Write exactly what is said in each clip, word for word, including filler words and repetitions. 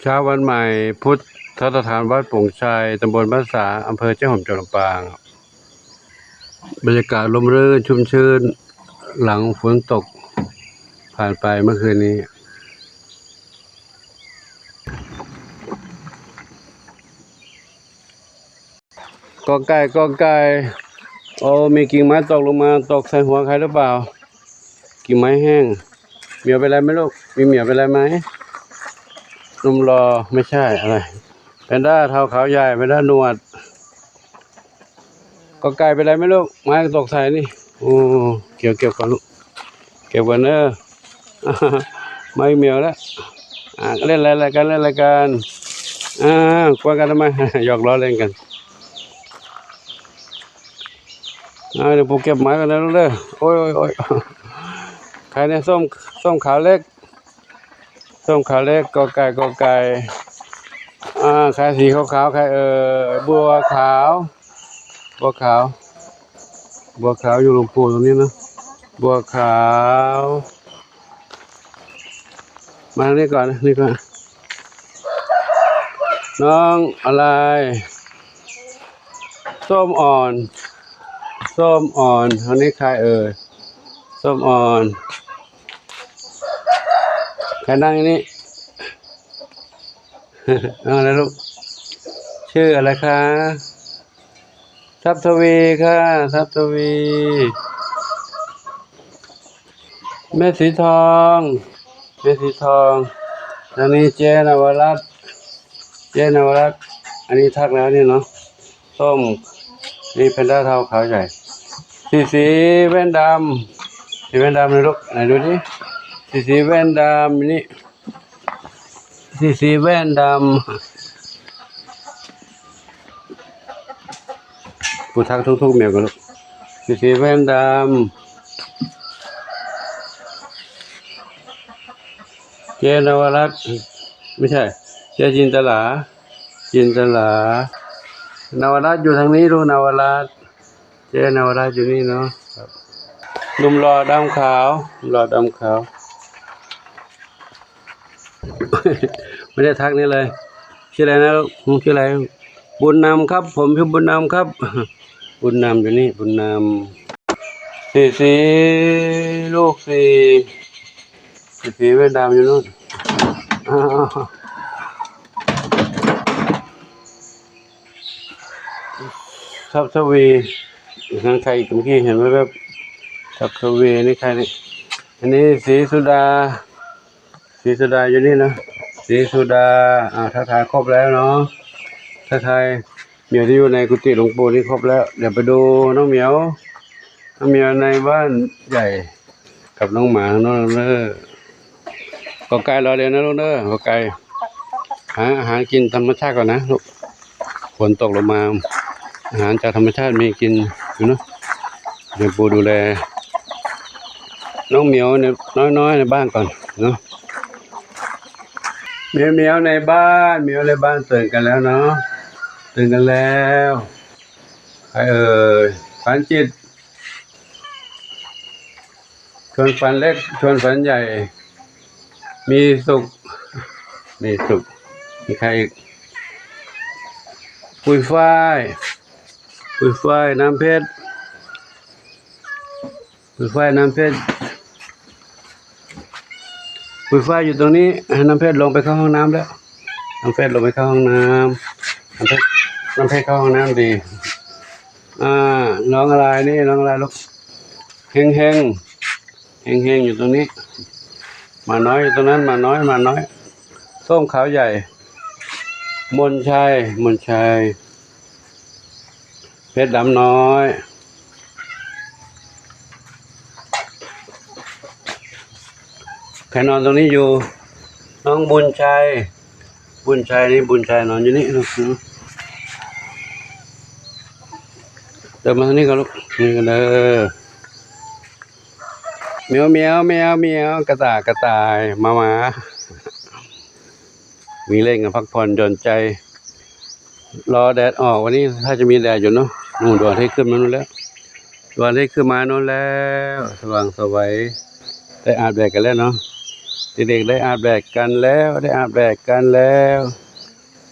เช้าวันใหม่ พุทธสถานวัดโป่งชัย ตำบลบ้านสา อำเภอแจ้ห่ม จังหวัดลำปาง บรรยากาศร่มรื่นชุ่มชื่น หลังฝนตกผ่านไปเมื่อคืนนี้ กอไก่ กอไก่ โอ้ มีกิ่งไม้ตกลงมา ตกใส่หัวใครหรือเปล่า กิ่งไม้แห้ง เหมียวเป็นไรไหมลูก มีเหมียวเป็นไรไหม หนุ่มหล่อ ไม่ใช่อะไร แพนด้าเทาขาวใหญ่ แพนด้าหนวด กอไก่เป็นไรไหมลูก ไม้ตกใส่นี่ โอ้ เก็บ เก็บก่อนลูก เก็บก่อนเนอะ ไม้เหมียวแล้ว อ่ะ เล่นอะไรกัน เล่นอะไรกัน อ่า กวนกันทำไม หยอกล้อเล่นกัน อ่า เดี๋ยวปู่เก็บไม้ก่อนนะลูกเด้อ โอ้ย โอ้ย โอ้ย ใครเนี่ย ส้ม ส้มขาวเล็ก ส้มขาวเล็ก กอไก่ กอไก่ อ่า ใครสีขาวๆ ใครเอ่ย บัวขาว บัวขาว บัวขาวอยู่หลวงปู่ตรงนี้นะ บัวขาว มาทางนี้ก่อน นี่ก่อน น้องอะไร ส้มอ่อน ส้มอ่อน อันนี้ใครเอ่ย ส้มอ่อน ใครนั่งอยู่นี่ เอาละลูก ชื่ออะไรคะ ทัพทวีค่ะ ทัพทวี แม่สีทอง แม่สีทอง อันนี้เจ๊นวรัตน์ เจ๊นวรัตน์ อันนี้ทักแล้วนี่เนาะ ส้ม นี่แพนด้าเทาขาวใหญ่ สีสีแว่นดำ สีแว่นดำเลยลูก ไหนดูดิ สีสีแว่นดำนี่ สีสีแว่นดำ ปู่ทักทุกๆ เมียกันลูก สีสีแว่นดำ เจ๊นวรัตน์ ไม่ใช่ เจ๊จินตลา จินตลา นวรัตน์อยู่ทางนี้ลูก นวรัตน์ เจ๊นวรัตน์อยู่นี่เนาะ ครับ หนุ่มหล่อดำขาว หนุ่มหล่อดำขาว ไม่ได้ทักนี่เลย ชื่ออะไรนะลูก ชื่ออะไร บุญนำครับ ผมชื่อบุญนำครับ บุญนำอยู่นี่ บุญนำ สีสี ลูกสี่ สีสีแว่นดำอยู่นู่น อ้าว ทัพทวี ทางใครอีกเมื่อกี้เห็นแวบๆ ทัพทวี นี่ใครนี่ อันนี้สีสุดา สีสุดาอยู่นี่นะ สีสุดา อ่า ทักทายครบแล้วเนาะ ทักทายเหมียวที่อยู่ในกุฏิหลวงปู่นี่ครบแล้ว เดี๋ยวไปดูน้องเหมียว น้องเหมียวในบ้านใหญ่ กับน้องหมาข้างนอกเด้อ กอไก่รอเรียนนะลูกเด้อ กอไก่ หาอาหารกินธรรมชาติก่อนนะลูก ฝนตกลงมา อาหารจากธรรมชาติมีกินอยู่เนาะ เดี๋ยวปู่ดูแล น้องเหมียวเนี่ยน้อยๆ ในบ้านก่อนเนาะ เหมียวเหมียวในบ้าน เหมียวในบ้านตื่นกันแล้วเนาะ ตื่นกันแล้ว ใครเอ่ย ฝันจิต ชวนฝันเล็ก ชวนฝันใหญ่ มีสุข มีสุข มีใครอีก ปุยฝ้าย ปุยฝ้าย น้ำเพชร ปุยฝ้าย น้ำเพชร ปุยฝ้ายอยู่ตรงนี้ น้ำเพชรลงไปเข้าห้องน้ำแล้ว น้ำเพชรลงไปเข้าห้องน้ำ น้ำเพชร น้ำเพชรเข้าห้องน้ำดี อ่า น้องอะไรนี่ น้องอะไรลูก เฮงเฮง เฮงเฮงอยู่ตรงนี้ หมาน้อยอยู่ตรงนั้น หมาน้อย หมาน้อย ส้มขาวใหญ่ มนชัย มนชัย เพชรดำน้อย ใครนอนตรงนี้อยู่ น้องบุญชัย บุญชัยนี่ บุญชัยนอนอยู่นี่ลูก เดินมาทางนี้ก่อนลูก นี่กันเด้อ เหมียว เหมียว เหมียว เหมียว กระต่าย กระต่าย หมา หมา วิ่งเล่นกันพักผ่อนหย่อนใจ รอแดดออก วันนี้ถ้าจะมีแดดอยู่เนาะ นู่น ดวงอาทิตย์ขึ้นมานู่นแล้ว ดวงอาทิตย์ขึ้นมานู่นแล้ว สว่างไสว ได้อาบแดดกันแล้วเนาะ เด็กๆได้อาบแดดกันแล้ว ได้อาบแดดกันแล้ว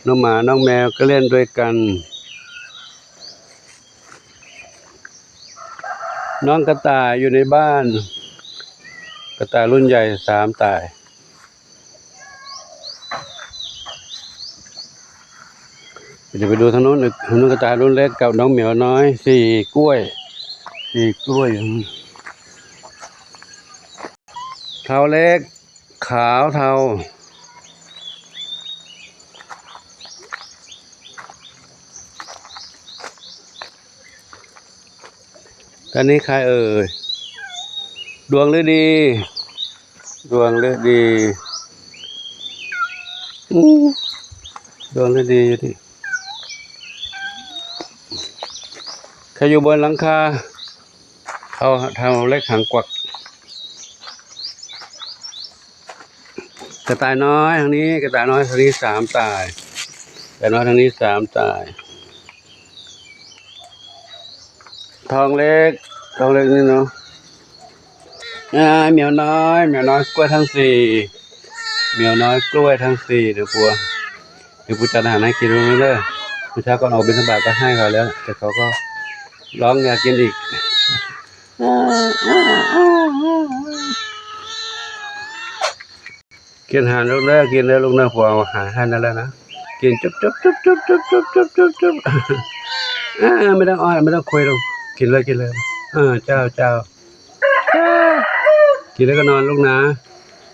น้องหมาน้องแมวก็เล่นด้วยกัน น้องกระต่ายอยู่ในบ้าน กระต่ายรุ่นใหญ่สามต่าย เดี๋ยวไปดูทางนู้นอีก ทางนู้นกระต่ายรุ่นเล็กกับน้องเหมียวน้อย สี่กล้วย สี่กล้วย เทาเล็ก ขาวเทา อันนี้ใครเอ่ย ดวงฤดี ดวงฤดี อู้ ดวงฤดีอยู่ที่ ใครอยู่บนหลังคา เทา เทาเล็กหางกวัก กระต่ายน้อยทางนี้ กระต่ายน้อยทางนี้สามต่าย กระต่ายน้อยทางนี้สามต่าย ทองเล็ก ทองเล็กนี่เนาะ อ่า เหมียวน้อย เหมียวน้อยกล้วยทั้งสี่ เหมียวน้อยกล้วยทั้งสี่ เดี๋ยวปัว เดี๋ยวปัวจัดอาหารให้กินรู้ไหมเด้อ เมื่อเช้าก่อนออกบิณฑบาตก็ให้เขาแล้ว แต่เขาก็ร้องอยากกินอีก กินอาหารลูกเด้อ กินเด้อลูกเด้อ ปัวเอาอาหารให้นั่นแล้วนะ กินจุ๊บจุ๊บจุ๊บจุ๊บจุ๊บจุ๊บจุ๊บจุ๊บจุ๊บ อ่า ไม่ต้องอ้อน ไม่ต้องคุยหรอก กินเลย กินเลย เออ เจ้า เจ้า กินแล้วก็นอนลูกนะ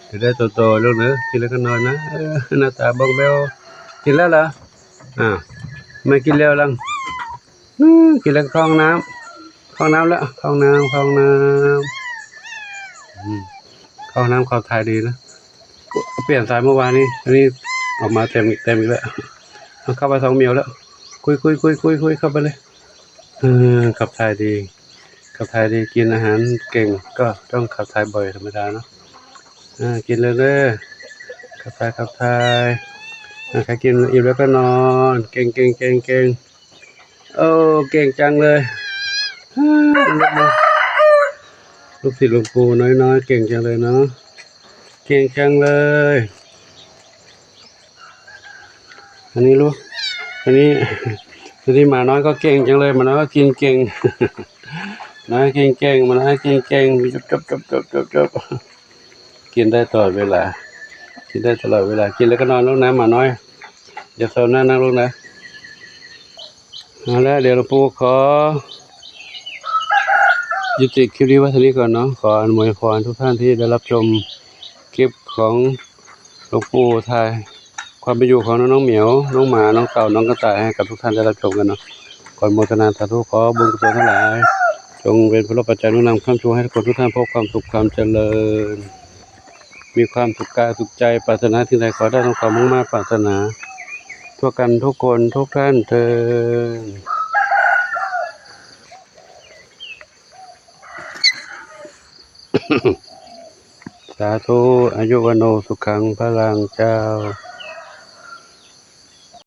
กินได้โตๆลูกเนอะ กินแล้วก็นอนนะ เออ หน้าตาบ้องแบ้ว กินแล้วเหรอ อ่า ไม่กินแล้วลัง อืม กินแล้วก็เข้าห้องน้ำ เข้าห้องน้ำแล้ว เข้าห้องน้ำ เข้าห้องน้ำ อืม เข้าห้องน้ำ ขับถ่ายดีนะ เปลี่ยนสายเมื่อวานนี้ อันนี้ออกมาเต็ม เต็มอีกแล้ว เอาเข้าไปสองเหมียวแล้ว คุย คุย คุย คุย คุย เข้าไปเลย เออ ขับถ่ายดี ขับถ่ายดี กินอาหารเก่ง ก็ต้องขับถ่ายบ่อยธรรมดาเนาะ อ่า กินเลยเด้อ ขับถ่าย ขับถ่าย อ่า ใครกินอิ่มแล้วก็นอน เก่ง เก่ง เก่ง เก่ง โอ้ เก่งจังเลย ลูกศิษย์หลวงปู่น้อยๆ เก่งจังเลยเนาะ เก่งจังเลย อันนี้ลูก อันนี้ อันนี้หมาน้อยก็เก่งจังเลย หมาน้อยก็กินเก่ง น้อยกินเก่ง หมาน้อยกินเก่ง จบ จบ จบ จบ จบ จบ กินได้ตลอดเวลา กินได้ตลอดเวลา กินแล้วก็นอนลูกนะ หมาน้อย อย่าซนนะ นั่งลงนะ เอาละ เดี๋ยวหลวงปู่ขอ ยุติคลิปนี้ไว้เท่านี้ก่อนเนาะ ขออนุโมทนาทุกท่านที่ได้รับชมคลิปของหลวงปู่ถ่ายความเป็นอยู่ของน้องเหมียว น้องหมา น้องเต่า น้องกระต่าย ให้กับทุกท่านได้รับชมกันเนาะ ขออนุโมทนาสาธุ ขอบุญกุศลทั้งหลาย จงเป็นพลปัจจัยหนุนนำค้ำชูให้ทุกคนทุกท่านพบความสุขความเจริญ มีความสุขกายสุขใจ ปรารถนาสิ่งใดขอได้ทั้งความมุ่งมา่ปรารถนา ทั่วกันทุกคนทุกท่านเทอญ สาธุ อายุวัณโณ สุขัง พลัง เจ้า